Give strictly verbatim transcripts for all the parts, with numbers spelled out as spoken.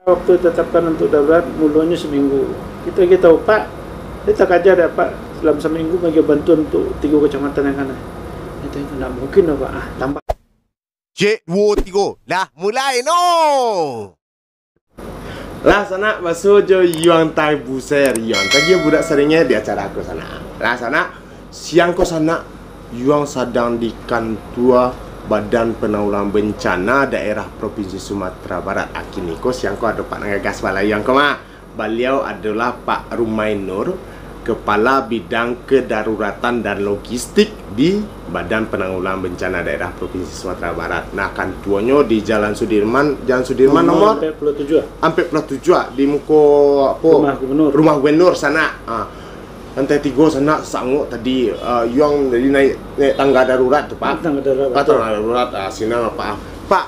Waktu ditetapkan untuk darurat, mulonyo saminggu. Kito agiah tahu, Pak, dia takaja dek Apak dalam saminggu bagi bantuan untuk tigo kacamatan yang kanai. Kata itu, "Ndak mungkin doh, Pak. Ah, tambah." Cek, duo, tigo. Lah, mulai, no! Lah, sanak, baso jo Yuang Tai Buser. Yuang tagih budak saringe di acara ko, sanak. Lah, sanak, siang ko, sanak, Yuang sadang di kantua Badan Penanggulangan Bencana Daerah Provinsi Sumatera Barat. Akini ko, siang ko ado Pak Nagagas Balayuang ko, mah. Baliau adolah Pak Rumai Nur, Kepala Bidang Kedaruratan dan Logistik di Badan Penanggulangan Bencana Daerah Provinsi Sumatera Barat. Nah, kantuanyo di Jalan Sudirman, Jalan Sudirman nomor ampek puluah tujuah, di muko apo? Rumah Gubernur. Rumah Gubernur, sanak. Ah. Lantai tigo, sanak, sangok tadi, ah, Yuang tadi naik, naik tangga darurat tu, Pak. Tangga darurat, Pak, betul. Tangga darurat, ah, sinan, Pak. Pak,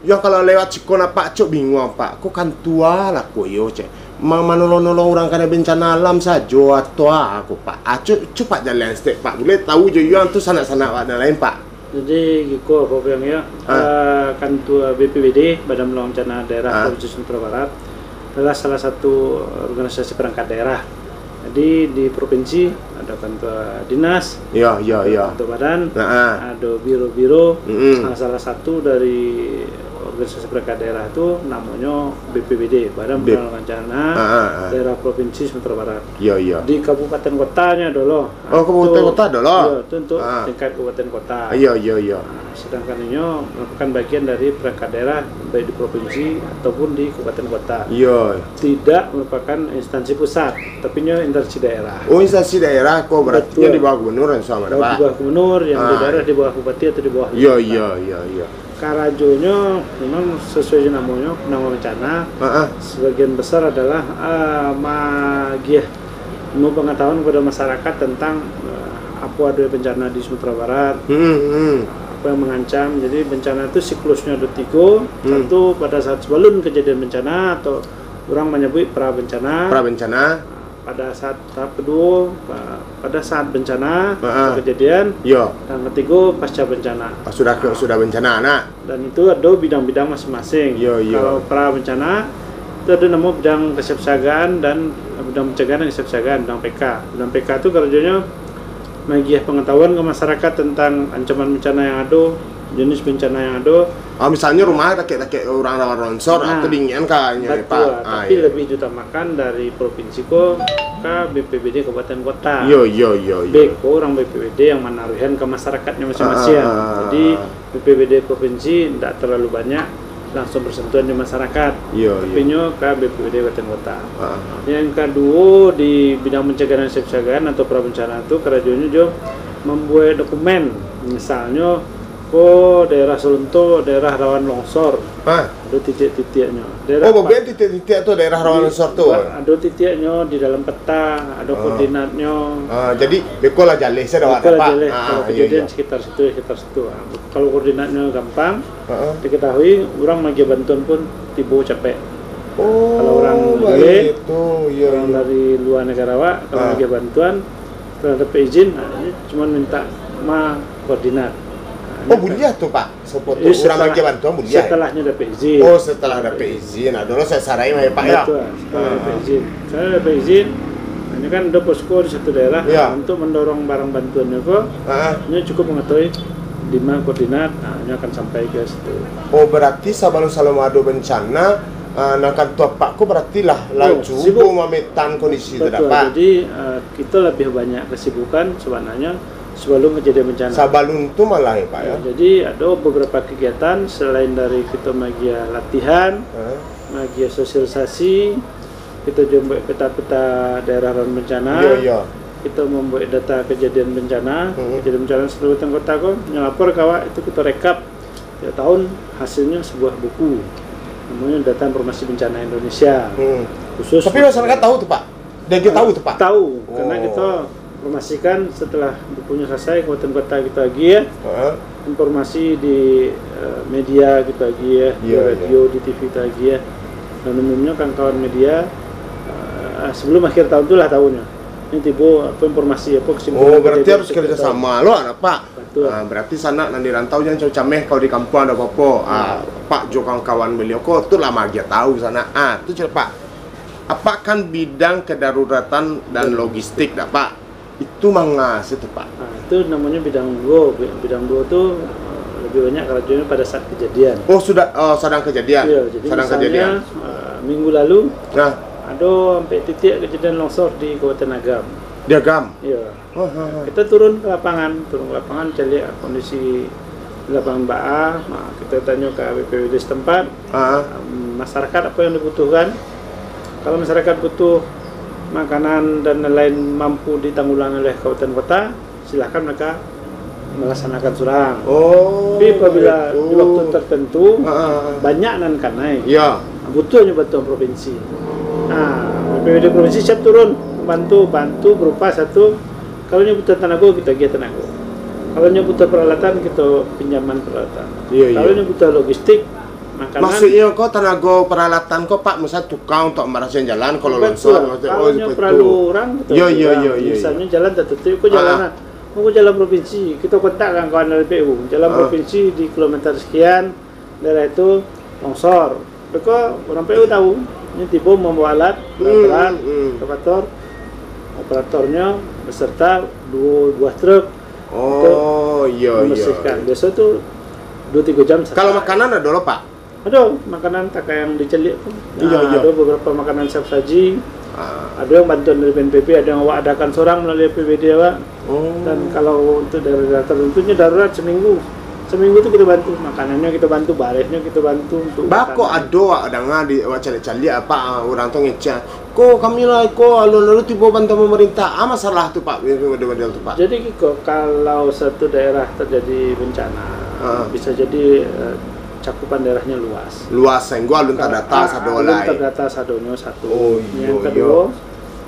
Yuang kalau lewat siko, nah, Pak, acok binguang, Pak. Ko kantua lah ko yo, cek. Ma-, manolong-nolong urang kanai bencana alam sajo atau a ko, Pak? Acok, cupak jalan saketek, Pak. Buliah tahu jo Yuang tu sanak-sanak Apak nan lain, Pak. Jadi, giko, Pak Piang, ya. Ah. Eh, kantua B P B D, Badan Penanggulangan Bencana Daerah, ah, Provinsi Sumatera Barat, adalah salah satu organisasi perangkat daerah. Jadi, di provinsi, ado kantua dinas, iyo, iyo, ado, iyo, kantua badan, nah, ah, ado biro-biro. Mm-mm. Nah, salah satu dari organisasi perangkat daerah tu namonyo B P B D, Badan B-, Penanggulangan Bencana, ah, ah, ah, Daerah Provinsi Sumatera Barat. Iyo, iyo. Di kabupaten kotanyo ado lo. Oh, kabupaten kota ado lo? Iyo, tu untuk, ah, tingkat kabupaten kota. Iyo, iyo, iyo. Nah, sedangkan inyo merupakan bagian dari perangkat daerah, baik di provinsi ataupun di kabupaten kota. Iyo. Tidak merupakan instansi pusat, tapi inyo instansi daerah. Oh, instansi daerah ko, berarti, betul, inyo di bawah gubernur langsung ado, Pak? Di bawah gubernur, yang di, ah, daerah di bawah bupati atau di bawah wali kota. Iyo, iyo, iyo, iyo. Karajonyo memang sasuai jo namonyo, penanggulangan bencana. Heeh. Sebagian besar adalah, ah, magiah ilmu pengetahuan kepada masyarakat tentang, eh, apo ado bencana di Sumatera Barat, hmm, hmm, apo yang mengancam. Jadi, bencana tu siklusnyo ado tigo. Hmm. Satu, pada saat sebelum kejadian bencana, atau urang manyabuik pra bencana. Pra bencana. Pada saat tahap kedua, pa-, pada saat bencana, heeh, atau kejadian. Yo. Dan ketigo, pasca bencana. Ah, sudah ke, ah, sudah bencana, nak. Dan itu ado bidang-bidang masing-masing. Yo, yo. Kalau pra bencana, itu ado namo bidang kesiapsiagaan dan bidang pencegahan dan kesiapsiagaan, bidang P K. Bidang P K tu karajonyo magiah pengetahuan ke masyarakat tentang ancaman bencana yang ado, jenis bencana yang ado. Ah, misalnyo rumah dakek-dakek urang rawan longsor, nah, atau dingin ka, nyo, betul, Pak. Ah, tapi iyo, lebih diutamakan dari provinsi ko ka B P B D kabupaten kota. Iyo, iyo, iyo, iyo. Beko urang B P B D yang manaruihan ke masyarakatnyo masing-masing. Ah, ah, ah, ah. Jadi, B P B D provinsi ndak terlalu banyak langsung bersentuhan di masyarakat. Iyo, tapi iyo, nyo ka B P B D kabupaten kota. Ah. Yang kaduo, di bidang pencegahan dan kesiapsiagaan atau pra bencana tu, karajonyo jo membuat dokumen. Misalnyo, ko daerah Selunto, daerah rawan longsor. Ah. Ado titik-titiknyo. Daerah, oh, pa-, bagian titik-titik tu daerah rawan di, longsor tu? Ba-, ado titiknyo di dalam peta, ado, ah, koordinatnyo. Ah, jadi, beko lah jaleh sajo awak dapat. Beko lah jaleh. Ah, kalau, iyo, kejadian, iyo, sekitar situ, sekitar situ. Ah, kalau koordinatnyo gampang, heeh, diketahui, urang magiah bantuan pun tibo capek. Oh, kalau urang baitu, iyo, urang, iyo, dari lua nagara awak, kalau, ah, magiah bantuan, kalau dapek izin, nah, ini cuma minta ma koordinat. Nah, oh, ini buliah tu, Pak? Sapo tu? Iyo, urang setelah, magiah bantuan buliah? Setelahnyo dapek izin. Oh, setelah dapek izin. Nah, dulu sasarai mah, Pak, yo? Betul, setelah dapek izin. Ah. Setelah dapek izin, nah, ini kan ado posko di satu daerah, yo, untuk mendorong barang bantuannyo ko, ah, inyo cukup mengetahui di ma koordinat, nah, inyo akan sampai ke situ. Oh, berarti sabalun-sabalun ado bencana, ah, nan kantua Apak ko berarti lah, lah, oh, cubo sibuk mametan kondisi tu, Pak? Betul. Jadi, ah, kito lebih banyak kesibukan sebenarnya sebelum kejadian bencana. Sabalun tu malah, yo, Pak, yo? Ya, jadi ado beberapa kegiatan selain dari kito magiah latihan, heeh, magiah sosialisasi, kito jo buek peta-peta daerah rawan bencana. Iyo, iyo. Kito mambuek data kejadian bencana, hmm, kejadian bencana seluruh kabupaten kota ko, nyo lapor ka awak, itu kito rekap tiap tahun, hasilnyo sebuah buku. Namonyo Data Informasi Bencana Indonesia. Hmm. Khusus. Tapi masyarakat tahu tu, Pak? Dia, dia tahu tu, Pak? Tahu, karena, oh, kito informasikan setelah bukunyo selesai, kabupaten kota kito agiah, heeh, informasi di, eh, media kito agiah, di, iyo, iyo, radio, di T V kito agiah. Dan umumnyo kawan-kawan media, eh, sebelum akhir tahun tu lah tahunyo. Ini tibo apa informasi apa kesimpulan. Oh, berarti harus kerja sama lo, anak Pak. Betul. Ah, berarti sanak nan di rantau jangan cameh-cameh, kalau di kampuang ada apa-apa. Ah, Pak jo kawan-kawan beliau ko tu lah magiah tahu sanak. Ah, tu cak Pak. Apa kan bidang kedaruratan dan logistik dah, Pak? Itu manga situ, Pak. Ah, itu namanya bidang duo. Bi-, bidang duo tu, eh, lebih banyak karajonyo pada saat kejadian. Oh, sudah, oh, sadang kejadian. Iya, jadi sadang misalnya, kejadian. Eh, minggu lalu, nah, ado ampek titik kejadian longsor di Kabupaten Agam. Di Agam? Iya. Oh, ha, ha. Kita turun ke lapangan, turun ke lapangan, cari kondisi di lapangan baa, nah, kita tanyo ke B P B D setempat, ah, em, masyarakat apa yang dibutuhkan. Kalau masyarakat butuh makanan dan lain-lain mampu ditanggulangi oleh kabupaten kota, silahkan mereka melaksanakan surang. Oh, tapi apabila itu di waktu tertentu, ha, ha, ha, banyak nan kanai, ya, butuhnya bantuan provinsi. Nah, B P B D provinsi siap turun membantu, bantu berupa satu, kalau nyo butuh tanago, kita agiah tanago. Kalau nyo butuh peralatan, kita pinjaman peralatan. Iya, iya. Kalau nyo butuh logistik, makanan. Maksudnyo ko tanago peralatan ko, Pak, misal tukang untuk marasian jalan, kalau longsor, betul, maksudnyo, kalau oh, nyo betul, perlu urang, kita, iya, iya, urang. Iya, iya, iya. Misalnya jalan tertutup, ko jalan, ah, ah, ko jalan provinsi, kita kontak kawan-kawan dari P U. Jalan, ah, provinsi di kilometer sekian, daerah itu longsor. Beko urang P U tahu, ini tibo membawa alat, hmm, alat berat, hmm, hmm, ekskavator, operatornyo beserta dua buah truk untuk, oh, iya, iya, membersihkan. Biasa tu dua tiga jam selesai. Kalau makanan ada lo, Pak? Ada makanan, takah yang dicaliak tu. Iya, nah, iya. Ada beberapa makanan siap saji. Ah. Ada yang bantuan dari B N P B, ada yang awak adakan sorang melalui A P B D awak. Oh. Dan kalau untuk daerah-daerah tertentunya darurat seminggu. Seminggu tu kita bantu, makanannyo kita bantu, barehnyo kita bantu untuk. Bako makanan. Ado awak danga di, awak caliak-caliak apa, ah, urang tu ngecek. Ko kami lah, ko alun-alun tibo bantuan pemerintah. Ah, masalah tu, Pak, model-model tu, Pak. Jadi, Kiko, kalau satu daerah terjadi bencana, ah, bisa jadi, eh, cakupan daerahnya luas. Luas, sehingga alun terdata, ah, sado alun lai. Terdata sadonyo satu. Oh, yang iyo, kedua, iyo.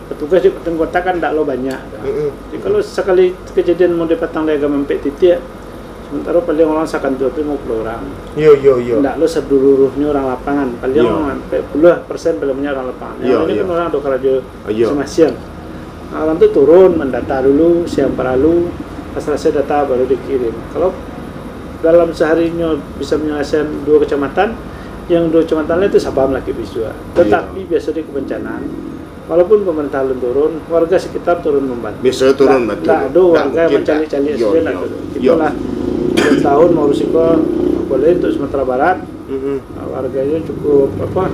Petugas di Kabupaten Kota kan ndak lo banyak. Mm-mm. Jadi, kalau sekali kejadian model patang di Agam ampek titik, sementara paling urang sakantua tu limo puluah urang. Iyo, iyo, iyo. Ndak lo saluruhnyo urang lapangan, paling, iyo, ampek puluah persen paling banyak urang lapangan. Iyo, iyo. Yang lain kan urang ado karajo, iyo, masing-masing. Nah, urang tu turun, mandata dulu, siang paralu, pas salasai data baru dikirim. Kalau dalam seharinyo bisa menyelesaikan dua kecamatan, yang dua kecamatan lain tu Sabam lagi bisa. Iyo. Tetapi biasa di kebencanaan, walaupun pemerintah alun turun, warga sekitar turun membantu. Biasanya turun bantu. Ndak, ndak ado warga yang mencalik-calik sajo, ndak ado. Iyo, iyo. Kito lah, dua tahun maurus iko, boleh untuk Sumatera Barat, mm-mm, ah, warganyo cukup, apa,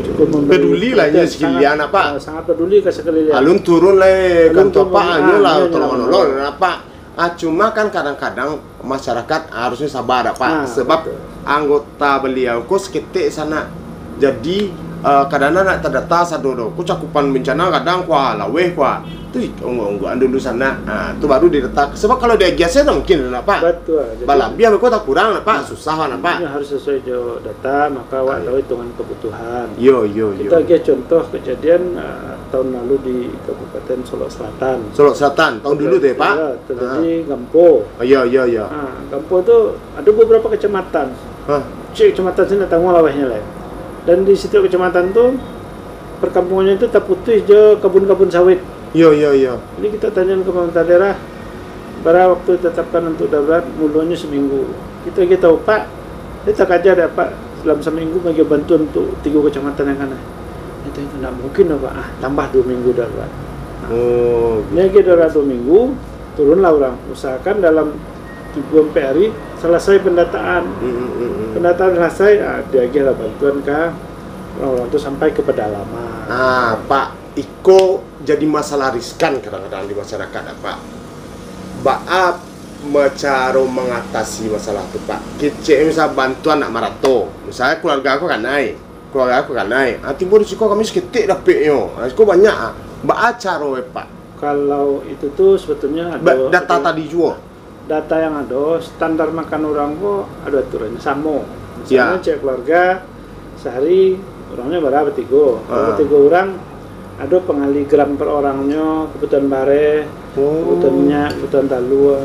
cukup memberi perhatian, peduli lah inyo sekeliling, sangat, apa, ah, sangat peduli ka sekeliling. Alun turun lah, eh, alun kantua turun, apa, ah, inyo lah, inyo tolong lah menolong, apa. Ah, cuma kan kadang-kadang masyarakat harusnyo sabar, Pak. Ah, sebab betul. Anggota beliau ko saketek sanak. Jadi, eh, kadang-kadang ndak terdata sado doh. Ko cakupan bencana kadang kua laweh kua. Tu onggok-onggokan dulu sanak. Ah, tu baru didata. Sebab kalau diagiah sajo ndak mungkin doh, Pak. Betul. Jadi balabiah beko takurang, Pak. Hmm. Susah, Pak. Ini harus sesuai jo data, maka awak tahu hitungan kebutuhan. Yo, yo, yo. Kita agiah contoh kejadian, eh, tahun lalu di Kabupaten Solok Selatan. Solok Selatan, tahun dulu tu ya, Pak? Ya, terjadi, ah, gampo. Oh, iya, iya, iya. Ha, gampo tu ada beberapa kecamatan. Hah? Cek kecamatan sini tangguang lawehnyo lai. Dan di setiap kecamatan tu, perkampungannyo tu taputuih jo kabun-kabun sawit. Iya, iya, iya. Jadi kita tanyo ka pemerintah daerah, bara waktu ditetapkan untuk darurat, mulonyo seminggu. Kita agiah tahu, Pak, dia takaja dek Apak dalam seminggu bagi bantuan untuk tiga kecamatan yang kanai. Dia tanya, "Ndak mungkin lah, Pak. Ah, tambah dua minggu darurat." Nah, oh, dia agiah darurat dua minggu, turunlah urang. Usahakan dalam tiga ampek hari selesai pendataan. Hmm, hmm, hmm, hmm. Pendataan selesai, ah, diagiahlah bantuan ka urang-urang tu sampai ke pedalaman. Ah, Pak, iko jadi masalah riskan kadang-kadang di masyarakat, Pak. Baa ma-, caro mangatasi masalah tu, Pak? Kecek misal bantuan ndak marato. Misalnya keluarga aku kanai, keluarga aku kanai. Ah, tibo di siko kami saketek dapeknyo. Ah, siko banyak, ah. Baa caro, eh, Pak? Kalau itu tu sebetulnya ba-, ado, data ado tadi juo. Data yang ado, standar makan urang ko ado aturannyo, samo. Misalnya, ya, cek keluarga, sehari urangnyo bara batigo. Kalau, ah, batigo urang, ado pangali gram per orangnyo, kebutuhan bareh, oh, kebutuhan minyak, kebutuhan talua.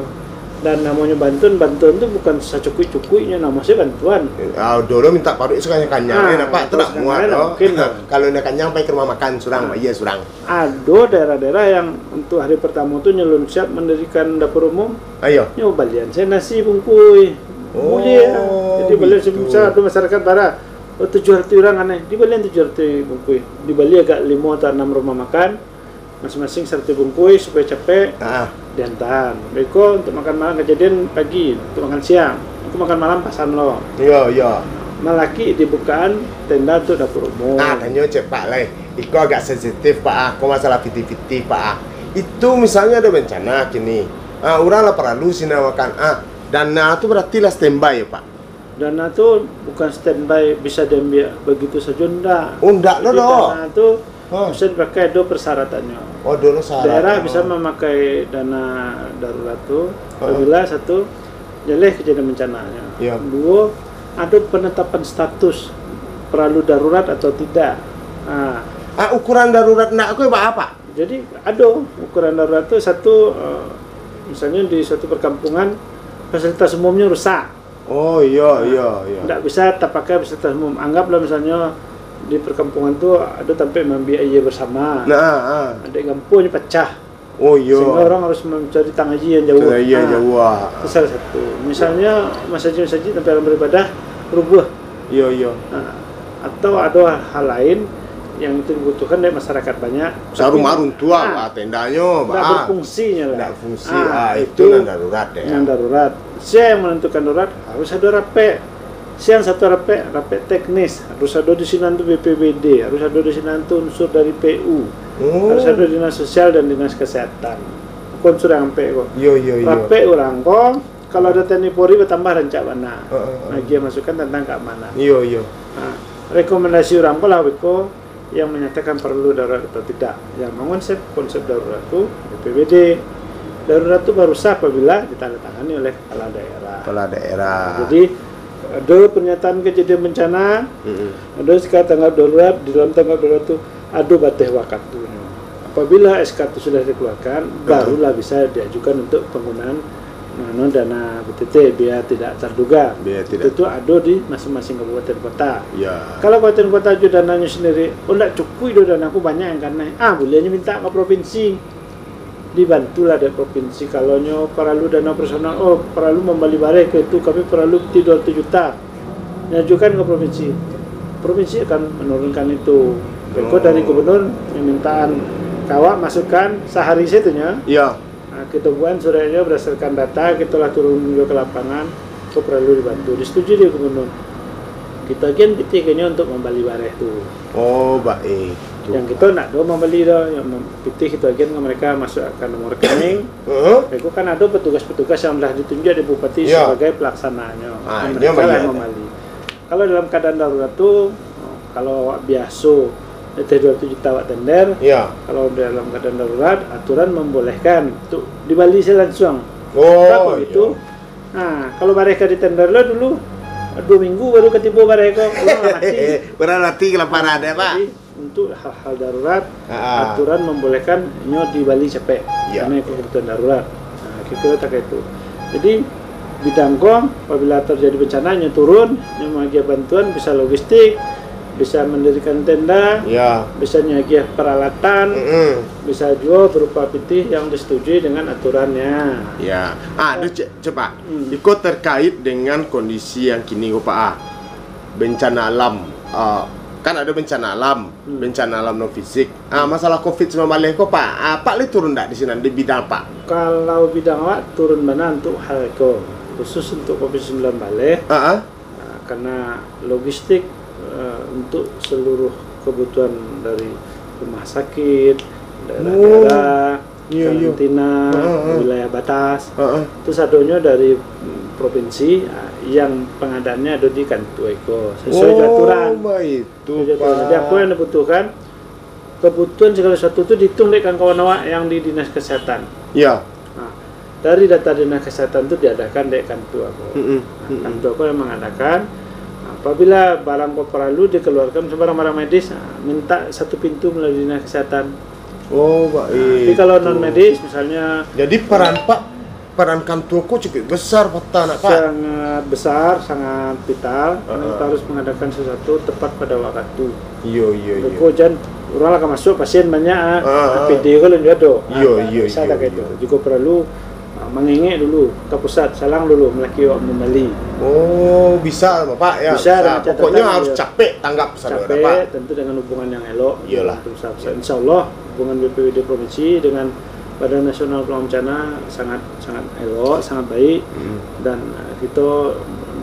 Dan namonyo bantuan, bantuan tu bukan sacukuik-cukuiknyo, namo se bantuan. Ah, dulu minta paruik sakanyang-kanyang, Ah, eh, nampak tu tu ndak muat sakanyang-kanyang doh. Mungkin doh. Kalau ndak kanyang, pai ka rumah makan surang, Ah. bayia surang. Ado daerah-daerah yang untuk hari pertamo tu nyo alun siap mandirikan dapur umum. Ayo. Nyo balian se nasi bungkuih. Oh, Buliah. Jadi balian se gitu. Misal ado masyarakat bara, oh, tujuah ratuih urang kan, eh. Dibalian tujuah ratuih bungkuih. Dibali agak limo atau anam rumah makan. Masing-masing saratuih bungkuih supayo capek Ah. diantaan. Beko untuk makan malam kajadian pagi, untuk makan siang. Aku makan malam pasan lo. Iyo, iyo. Malaki dibukaan tenda untuk dapur umum. Ah, tanyo cek Pak lai. Iko agak sensitif, Pak, ah. Ko masalah pitih-pitih, Pak, ah. Itu misalnyo ado bencana kini. Ah, urang lah paralu sinan makan. Ah, dana tu berarti lah standby, Pak. Dana tu bukan standby bisa diambiak bagitu sajo, ndak. Oh, ndak lo Jadi, doh. Dana tu Ha. bisa dipakai, ado persyaratannya. Oh, ado lo syarat. Daerah Oh. bisa memakai dana darurat tu Ha. apabila satu, jaleh kejadian bencananya. Ya. Duo, ado penetapan status perlu darurat atau tidak. Ha. Ah, ukuran darurat ndak ko ba apa? Jadi, ado ukuran darurat tu satu, eh, misalnya di suatu perkampungan, fasilitas umumnya rusak. Oh, iyo, Ha. iyo, iyo. Ndak bisa tapakai fasilitas umum. Anggaplah misalnya di perkampungan tu ado tampek maambiak aia bersama. Nah, ah. Dek gamponyo pacah. Oh, iyo. Sehingga orang harus mencari tang aia yang jauh. Tang aia yang Ha. jauh, ah. Itu salah satu. Misalnya masajid-masajid tampek urang beribadah rubuh. Iyo, iyo. Ha. Atau ado hal lain yang itu dibutuhkan dari masyarakat banyak. Sarumah Tapi, runtuh ha. lah tendanyo, Ndak bah. berfungsinyo lah. Ndak fungsi. Ha, Ah, itu itu nan darurat, ya. nan darurat. Sia yang menentukan darurat harus ado rapek. Sia yang satu rapek, rapek teknis. Harus ado di sinan tu B P B D, harus ado di sinan tu unsur dari P U. Oh. Harus ado dinas sosial dan dinas kesehatan. Ko unsur yang rapek ko. Iyo, iyo, iyo. Rapek urang ko, kalau ado T N I Polri batambah rancak bana. Heeh, heeh. Agiah masukan tentang keamanan. Iyo, iyo. Ha, rekomendasi urang ko lah beko yang menyatakan perlu darurat atau tidak. Yang mengonsep konsep darurat tu B P B D. Darurat tu baru sah apabila ditandatangani oleh kepala daerah. Kepala daerah. Jadi, ado pernyataan kejadian bencana, Mm-mm. ado S K tanggap darurat, di dalam tanggap darurat tu ado bateh wakatunyo. Apabila S K tu sudah dikeluarkan, Mm-mm. barulah bisa diajukan untuk penggunaan anu, dana B T T, biaya tidak terduga. Biaya tidak Itu tu ado di masing-masing kabupaten kota. Ya. Kalau kabupaten kota jo dananyo sendiri, "Oh, ndak cukuik doh danaku, banyak yang kanai." Ah, buliahnyo minta ka provinsi. Dibantulah dek provinsi. Kalau nyo paralu dana operasional, "Oh, paralu mambali bareh ka itu, kami paralu pitih dua ratuih juta." Nyo ajukan ka provinsi. Provinsi akan menurunkan itu. Beko Oh. dari gubernur, permintaan ka awak masukan sahari sajo nyo. Ya. Ha, kito buek suratnyo berdasarkan data, kito lah turun juo ka lapangan, ko paralu dibantu. Disetujui dek gubernur. Kito agiahan pitih ka inyo untuk mambali bareh tu. Oh, baik. Tu. Yang kito ndak doh mambali doh, yang mem-, pitih kito agiahan ka mereka masuak ka nomor rekening. Heeh. Beko kan ado petugas-petugas yang lah ditunjuk dek bupati Ya. sebagai pelaksananyo. Ah, Mereka inyo lah bayar. mambali. Kalau dalam keadaan darurat tu, kalau awak biaso, letih dua ratuih juta awak tender, Ya. kalau dalam keadaan darurat, aturan membolehkan untuk dibali sajo lansuang. Oh, Bako ya. gitu. Nah, kalau bareh ka ditender lo dulu, dua minggu baru ka tibo bareh ko. Urang lah mati. Urang mati kelaparan, ya, Pak? Jadi, untuk hal-hal darurat, Ha. aturan membolehkan inyo dibali capek. Ya. Karena itu kebutuhan darurat. Nah, kira-kira tak itu. Jadi, bidang ko, apabila terjadi bencana, inyo turun, inyo mengagiah bantuan, bisa logistik, bisa mendirikan tenda, Ya. bisa nyagiah peralatan, Mm-mm. bisa juo berupa pitih yang disetujui dengan aturannya. Ya. Ah, ado cek, cek, Pak. Hmm. Iko terkait dengan kondisi yang kini ko, Pak, ah. Bencana alam. Ah, kan ado bencana alam, Hmm. bencana alam non fisik. Ah, masalah covid sembilan belas ko, Pak, ah, Pak lai turun ndak di sinan, di bidang, Pak? Kalau bidang awak turun bana untuk hal ko, khusus untuk covid sembilan belas. Ah, ah. Nah, karena logistik, eh, untuk seluruh kebutuhan dari rumah sakit, daerah-daerah, Oh. Iyo, iyo. karantina, Heeh, heeh. wilayah batas, Heeh. tu sadonyo dari, mm, provinsi, ah, yang pengadaannya ada di kantua iko, sesuai jo Oh, aturan. baitu, Sesuai jo aturan. Jadi, Pak. apa yang dibutuhkan, kebutuhan segala sesuatu tu dihitung dek kawan-kawan awak yang di Dinas Kesehatan. Ya. Nah, dari data Dinas Kesehatan tu diadakan dek kantua ko. Mm-mm. Nah, Mm-mm. kantua ko yang mengadakan. Apabila barang ko paralu dikeluarkan, barang-barang medis, nah, minta satu pintu melalui Dinas Kesehatan. Oh, baik. Nah, tapi kalau non medis, misalnya Jadi, peran Pak Paran kantua ko cukuik besar, Pak, nak, Pak. Sangat besar, sangat vital. Heeh. Kita harus mengadakan sesuatu tepat pada waktu. Iyo, iyo, iyo. Beko jan urang lah ka masuk, pasien banyak, ah. Ah, ah. A P D ko lah ado. Iyo, Ah, iyo, bisa iyo, tak kayak iyo. itu. Jika perlu, ah, mangengek dulu ka pusat, salang dulu, malaki awak mambali. Oh, bisa, Bapak, ya. Bisa, dengan catatan, Pokoknya harus ya. capek tanggap sana, Capek, Pak. Tentu dengan hubungan yang elok. Iyalah. Tentu besar-besar. Insya Allah, hubungan B P B D provinsi dengan Badan Nasional Penanggulangan Bencana sangat sangat elok, sangat baik, Hmm. dan uh, kita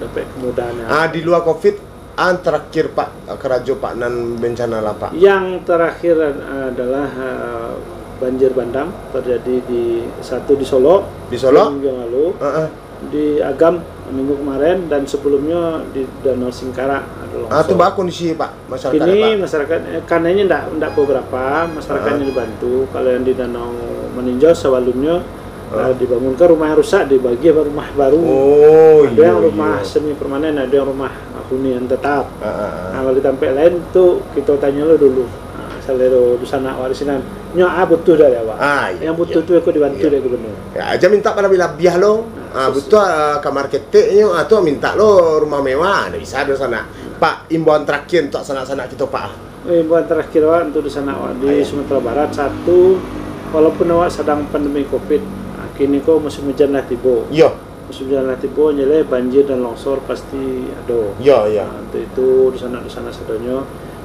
dapat kemudahan yang Ah, di luar covid, an terakhir, Pak, karajo Pak nan bencana lah, Pak. Yang terakhir adalah uh, banjir bandang terjadi di satu di Solok, Di Solok? minggu yang lalu, Heeh. di Agam minggu kemarin, dan sebelumnya di Danau Singkarak ada longsor. Ah, tu baa kondisi, Pak, masyarakat, Kini Pak? Masyarakat, eh, karenanya ndak ndak beberapa masyarakat Ah. yang dibantu. Kalau yang di Danau Maninjau sebelumnya Ah. uh, dibangunkan rumah yang rusak, dibagi rumah baru. Oh, Ada yang iya, rumah iya. semi permanen, ada yang rumah uh, hunian tetap. Ah, ah, ah. Nah, kalau di tampek lain tu kita tanya lo dulu. Nah, salero dusanak awak di sinan. Nyo ah butuh dari awak. Ah, iya, Yang butuh iya. tu aku dibantu Iya. dari gubernur. Ya, aja minta palabiah-labiah lo. Nah, Ah, sus- butuh ah, kamar ketek nyo, ah, tu minta lo rumah mewah, ndak bisa dusanak. Pak, imbauan terakhir untuk sanak-sanak kita, Pak. Imbauan terakhir awak untuk dusanak awak di Ayo. Sumatera Barat, satu, walaupun awak sadang pandemi covid, nah, kini ko musim hujan lah tibo. Yo, Musim hujan lah tibo, jadi banjir dan longsor pasti ado. yo, yo. Nah, untuk itu dusanak-dusanak sadonyo,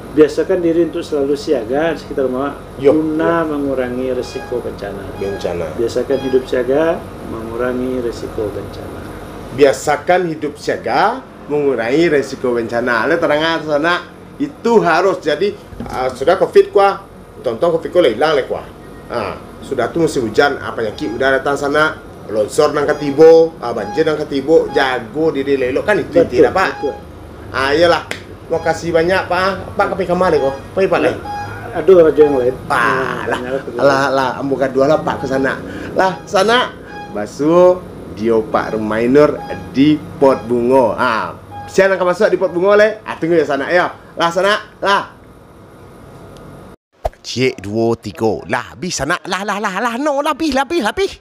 biasakan diri untuk selalu siaga di sekitar rumah Yo, guna mengurangi risiko bencana. Bencana. Biasakan hidup siaga, mengurangi risiko bencana. Biasakan hidup siaga, mengurangi risiko bencana. Lah tadanga sanak, itu harus. Jadi, ah, sudah covid kuah, tonton covid ko lah hilang lah kuah. Ah, sudah tu musim hujan, ah, panyakik mudah datang sanak, longsor nan ka tibo, ah, banjir nan ka tibo, jago diri elok-elok kan itu inti Betul, dah, Pak. betul. Ah, iyalah. Makasih banyak, Pak. Pak ka pai ka ma lai ko? Pai, Pak, lai? Ado karajo yang lain. Ah, Nah, lah, banyak lah kerja. lah, lah, ambo gaduah lah, Pak, ka sanak. Lah, sanak, basuo dio Pak Rumainur di pot bungo. Ah, sia nan ka masuak di pot bungo lai? Ah, tunggu yo, sanak, yo. Lah, sanak, lah. Ciek, duo, tigo. Lah, abih, sanak. Lah, lah, lah, lah, no, lah, abih, lah, abih, lah, abih.